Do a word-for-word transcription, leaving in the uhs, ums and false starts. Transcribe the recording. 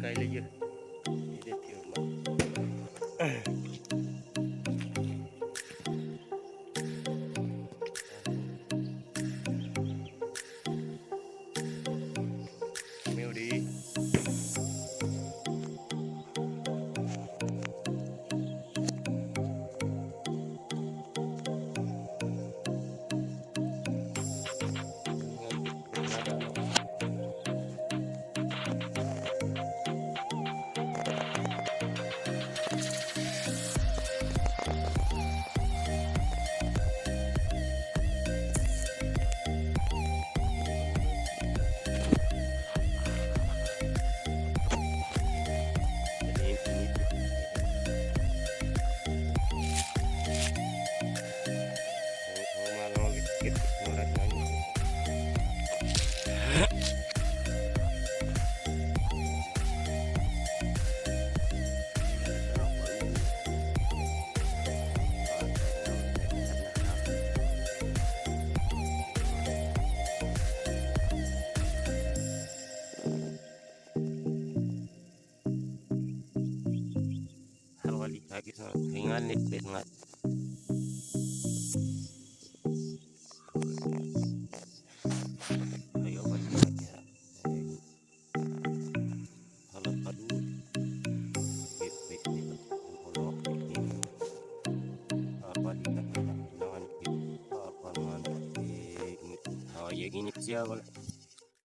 Taile yun. Ide tiur ma. Meudi. Halwali kaki sa ringan nit pet ngat. Ayo balik lagi ya. Halap padu. Pit pit pit. Olok pit pit. Apa di kaki nangan pit. Apa nangan pit. Oh, ya gini siya wala.